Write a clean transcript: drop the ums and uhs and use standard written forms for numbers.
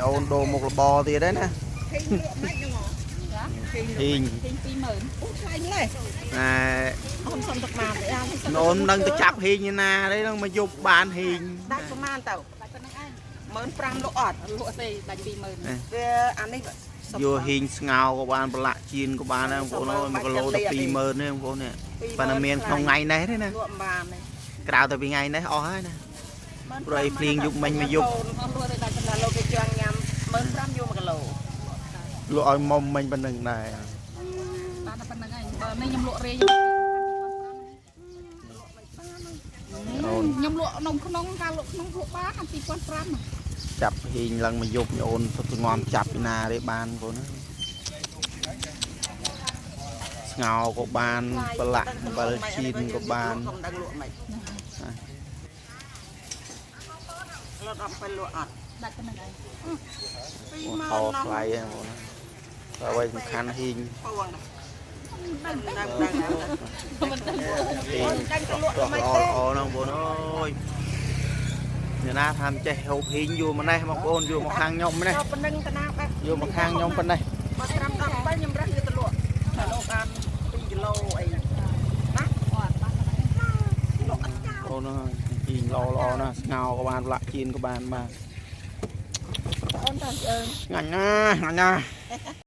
អូនដូរមុខរបរទៀតហើយណា ហេងលក់មិនហ្នឹងហ៎ ហ៊ីង ទិញ20000 អូថ្លៃម្លេះ ណែ អូនសុំទឹកមកទេអា អូនមិនដឹងទៅចាប់ហ៊ីងឯណាទេនឹងមកយប់បានហ៊ីង ដាច់ប្រហែលទៅ ដាច់ប៉ុណ្្នឹងឯង 15,000លក់អត់ លក់ទេដាច់20000 វាអានេះ យកហ៊ីងស្ងោក៏បានប្រឡាក់ជៀនក៏បានដែរបងប្អូនអើយ1គីឡូទៅ20000ទេបងប្អូននេះប៉ុន្តែមានក្នុងថ្ងៃនេះទេណា លក់មិនបានទេ ក្រៅតែពីថ្ងៃនេះអស់ហើយណា ព្រោះអីភ្លៀងយប់មិញមកយប់ អស់លក់ទេដាច់ប៉ុណ្ណឹង តែលោកគេចង់ញ៉ាំ15,000យក1គីឡូ លក់ឲ្យមុំមិញប៉ុណ្្នឹងដែរ បានតែប៉ុណ្្នឹងឯងបើនេះខ្ញុំលក់រាយ អូន ខ្ញុំលក់នំក្នុងការលក់ក្នុងលក់បាន2500 ចាប់ហ៊ីងឡើងមកយប់អូនទៅងំចាប់ពីណាទេបានបងប្អូនណាស្ងោក៏បានប្រឡាក់អំបិលជៀនក៏បាន ខ្ញុំដឹងលក់មិនលក់ដល់ពេលលក់អត់ ដាច់ប៉ុណ្្នឹងឯង អូថោថ្លៃហ្នឹងបងណាតែអ្វីសំខាន់ហ៊ីង ពងដឹងដឹងដឹង មិនដឹង ហ៊ីង ដឹងទៅលក់ ស្រស់ មិនទេ ល្អល្អហ្នឹងបងអូនអើយអ្នកណាថាមិនចេះហូបហ៊ីងយួរមកនេះបងប្អូនយួរមកខាងខ្ញុំនេះ ប៉ុណ្្នឹងតាណាបែប យួរមកខាងខ្ញុំប៉ុណ្ណេះ បើត្រាំដល់7ខ្ញុំរះយកទៅលក់តែលោកបាន2គីឡូអីណា អត់បានប៉ុណ្្នឹង លក់អត់ចោល អូនអើយហ៊ីងល្អល្អណាស់ស្ងោក៏បានប្រឡាក់ជៀនក៏បានបាទ អូនតាមអើ ឆ្ងាញ់ណាស់ឆ្ងាញ់ណាស់